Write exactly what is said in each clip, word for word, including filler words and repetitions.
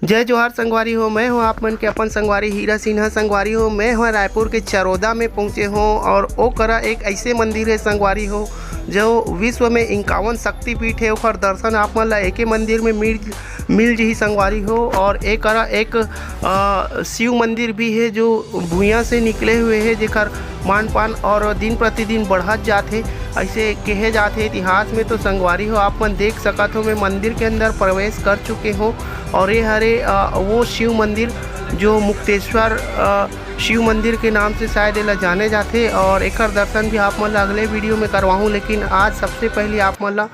जय जोहार संगवारी हो, मैं हूं आप मन के अपन संगवारी हीरा सिन्हा। संगवारी हो, मैं हूं रायपुर के चरोदा में पहुंचे हूं और ओ करा एक ऐसे मंदिर है संगवारी हो, जो विश्व में इक्यावन शक्तिपीठ है। ओकर दर्शन आप मन ला एके मंदिर में मिल मिल जही संगवारी हो। और ए करा एक अ, शिव मंदिर भी है, जो भुइयां से निकले हुए है, जेकर मान पान और दिन प्रतिदिन बढ़त जात हे, ऐसे कहे जात हे इतिहास में। तो संगवारी हो, आप मन देख सकत हो, मैं मंदिर के अंदर प्रवेश कर चुके हूँ। और ये हरे अ, वो शिव मंदिर, जो मुक्तेश्वर अ, शिव मंदिर के नाम से शायद एला जाने जाथे, और एकर दर्शन भी आप मन ला अगले वीडियो में करवाहूँ। लेकिन आज सबसे पहले आप मन ला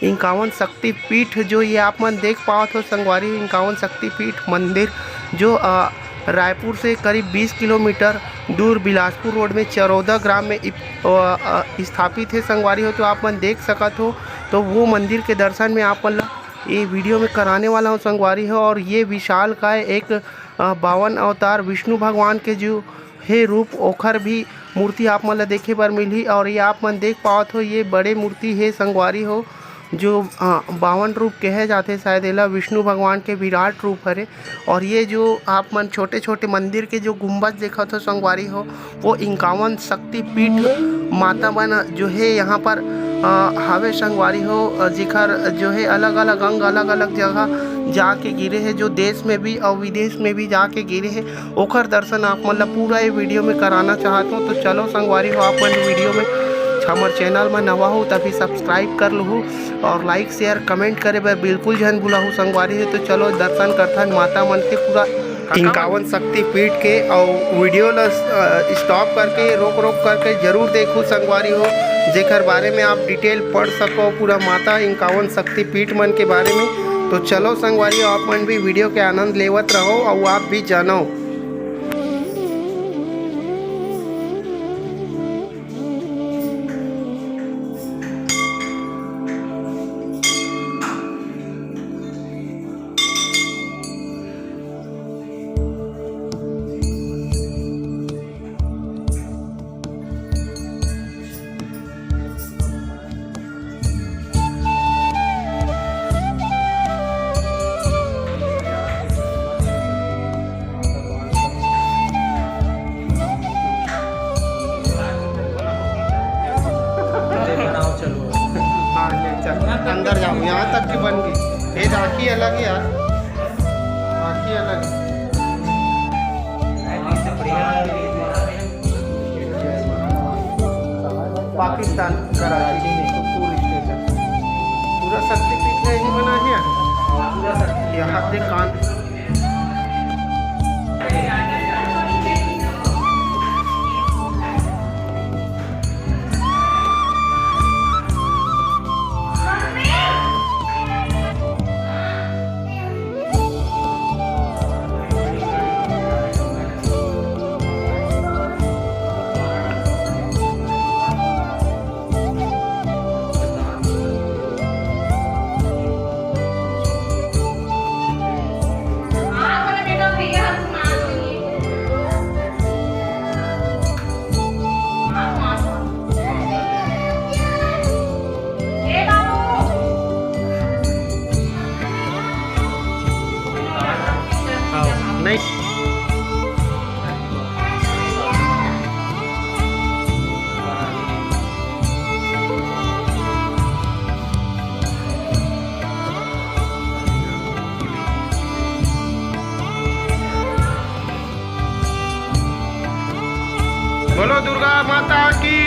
इक्यावन शक्तिपीठ, जो ये आप मन देख पावत हो संगवारी, इक्यावन शक्तिपीठ मंदिर, जो अ, रायपुर से करीब बीस किलोमीटर दूर बिलासपुर रोड में चरौदा ग्राम में इप-, अ, अ, स्थापित है संगवारी हो। तो आप मन देख सकत हो, तो वो मंदिर के दर्शन में आप मन ला ये वीडियो में कराने वाला हूँ संगवारी हो। और ये विशाल काय एक अ, बावन अवतार विष्णु भगवान के जो हे रूप, ओखर भी मूर्ति आप मन ला देखे बर मिलही। और ये आप मन देख पावत हो, ये बड़े मूर्ति हे संगवारी हो, जो अ, बावन रूप कहे जाथे शायद एला, विष्णु भगवान के विराट रूप हरे। और ये जो आप मन छोटे-छोटे मंदिर के जो गुंबज देखत हो संगवारी हो, वो इक्यावन शक्तिपीठ माता मन जो हे यहाँ पर अ, हावे संगवारी हो, अ, जेकर जो हे अलग-अलग अंग अलग-अलग जगह जाके गिरे हे, जो देश में भी और विदेश में भी जाके गिरे हे, ओकर दर्शन आप मन ला पूरा ये वीडियो में कराना चाहत हूँ। तो चलो संगवारी हो, आप मन वीडियो में, हमर चैनल में नवा हो तभी सब्सक्राइब कर लहू और लाइक शेयर कमेंट करे बर बिल्कुल झन भुलाहू संगवारी हो। तो चलो दर्शन करथन माता मन के पूरा इक्यावन शक्तिपीठ के, और वीडियो ला अ, स्टॉप करके, रोक रोक करके जरूर देखू संगवारी हो, जेकर बारे में आप डिटेल पढ़ सको पूरा माता इक्यावन शक्तिपीठ मन के बारे में। तो चलो संगवारी हो, आप मन भी वीडियो के आनंद लेवत रहो और आप भी जानो। हाँ, ये चल, अंदर जाओ, यहाँ तक की बन गई। ये झांकी अलग है यार, झांकी अलग है। पाकिस्तान, कराची में पुलिस स्टेशन, पूरा शक्तिपीठ में ही बना है। यहाँ देख, कान नहीं। बोलो दुर्गा माता की।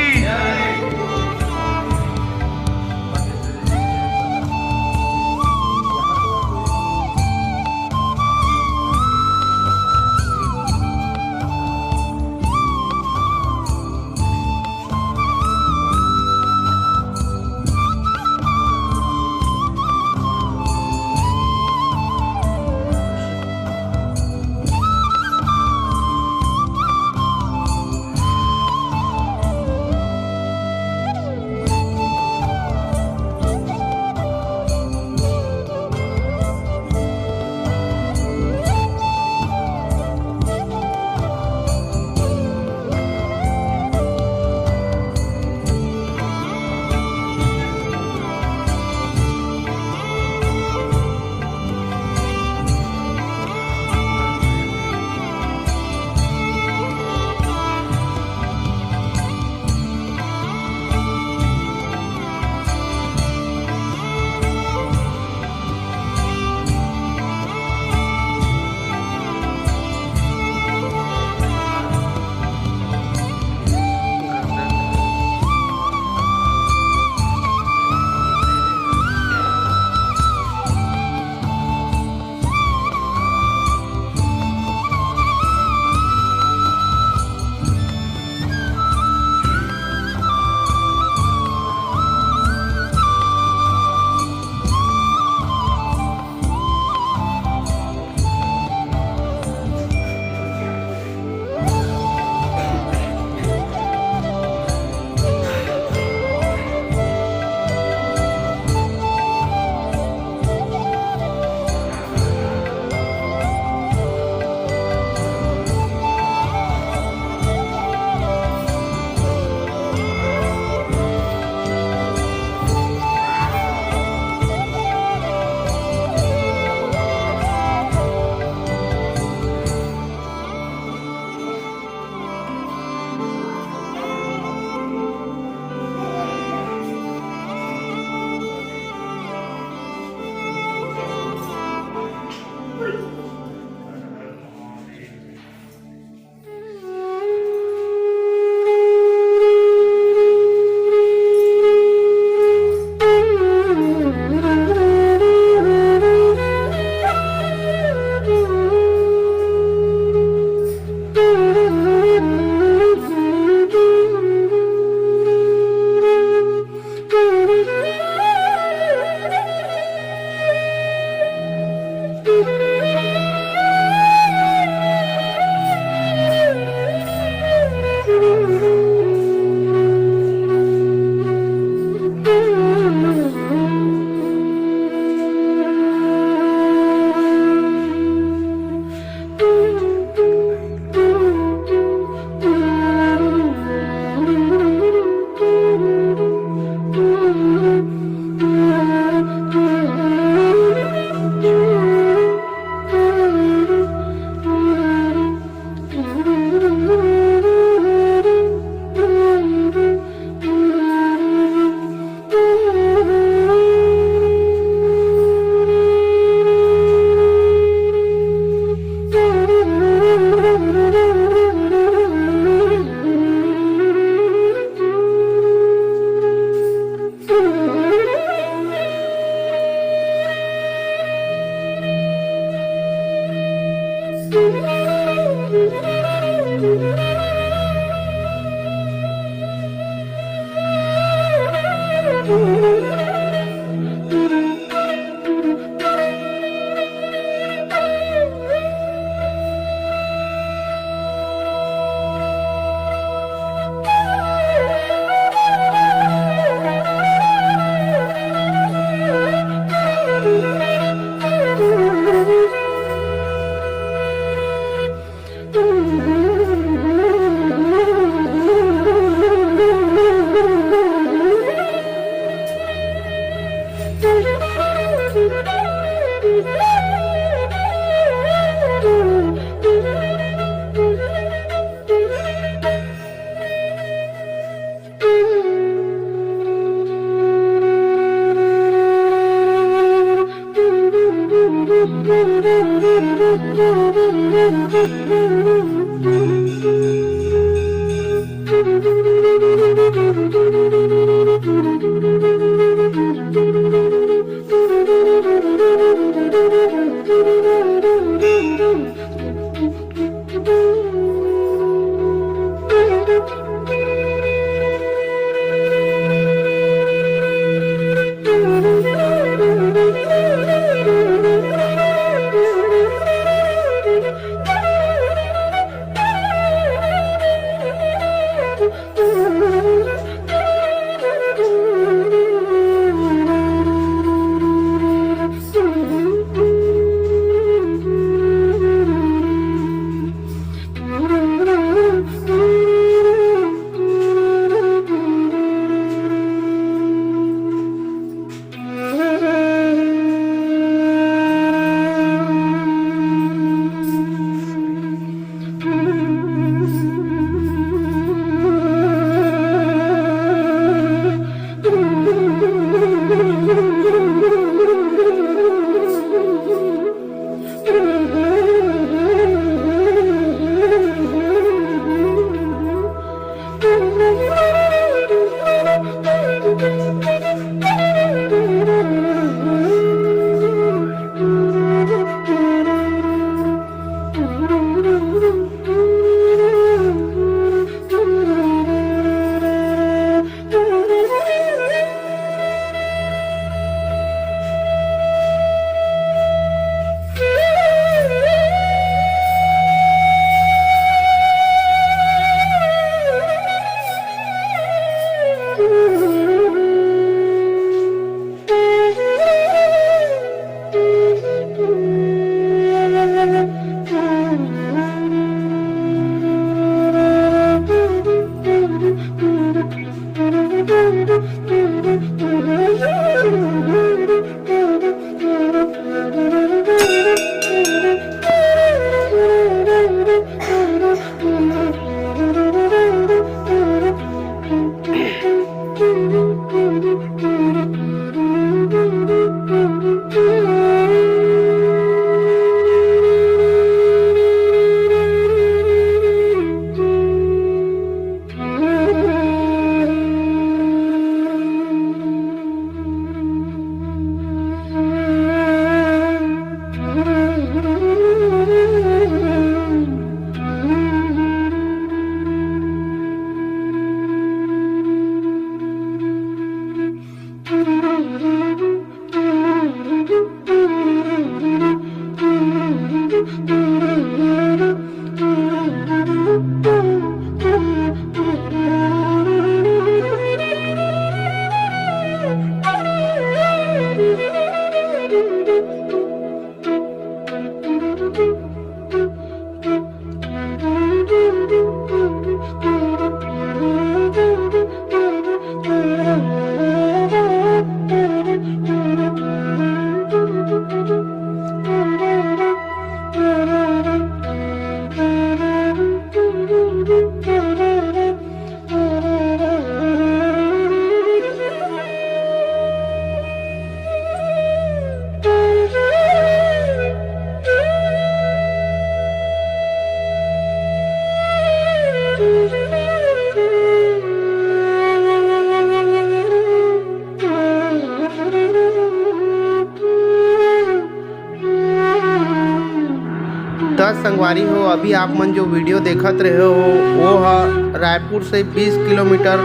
त संगवारी हो, अभी आप मन जो वीडियो देखत रहे हो, वो ह रायपुर से बीस किलोमीटर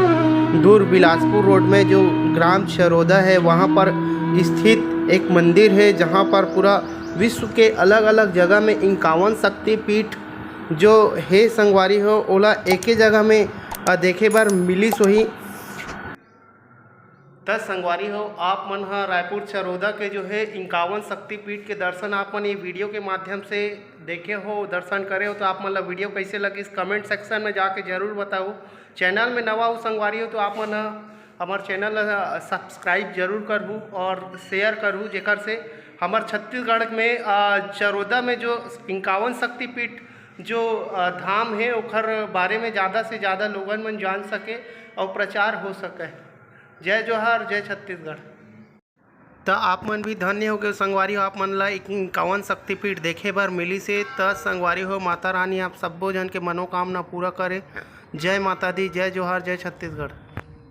दूर बिलासपुर रोड में जो ग्राम चरोदा है, वहाँ पर स्थित एक मंदिर है, जहाँ पर पूरा विश्व के अलग-अलग जगह में इक्यावन शक्तिपीठ जो हे संगवारी हो, ओला एके जगह में, अ, देखे बर मिलिस होही। त संगवारी हो, आप मन ह रायपुर चरोदा के जो है इक्यावन शक्तिपीठ के दर्शन आप मन ये वीडियो के माध्यम से देखे हो, दर्शन करे हो, तो आप मन ला वीडियो कैसे लगिस, कमेंट सेक्शन में जाके जरूर बताओ। चैनल में नवा हो संगवारी हो, तो आप मन ह हमर चैनल ला सब्सक्राइब जरूर करहू और शेयर करहू, जेकर से हमर छत्तीसगढ़ में, अ, चरोदा में जो इक्यावन शक्तिपीठ जो, अ, धाम है, ओखर बारे में ज़्यादा से ज़्यादा लोगन मन जान सके और प्रचार हो सके। जय जोहार, जय छत्तीसगढ़। त आप मन भी धन्य हो गए संगवारी हो, आप मन ला इक्यावन शक्तिपीठ देखे बर मिलिस हे। त संगवारी हो, माता रानी आप सब्बो झन के मनोकामना पूरा करे। जय माता दी, जय जोहार, जय छत्तीसगढ़।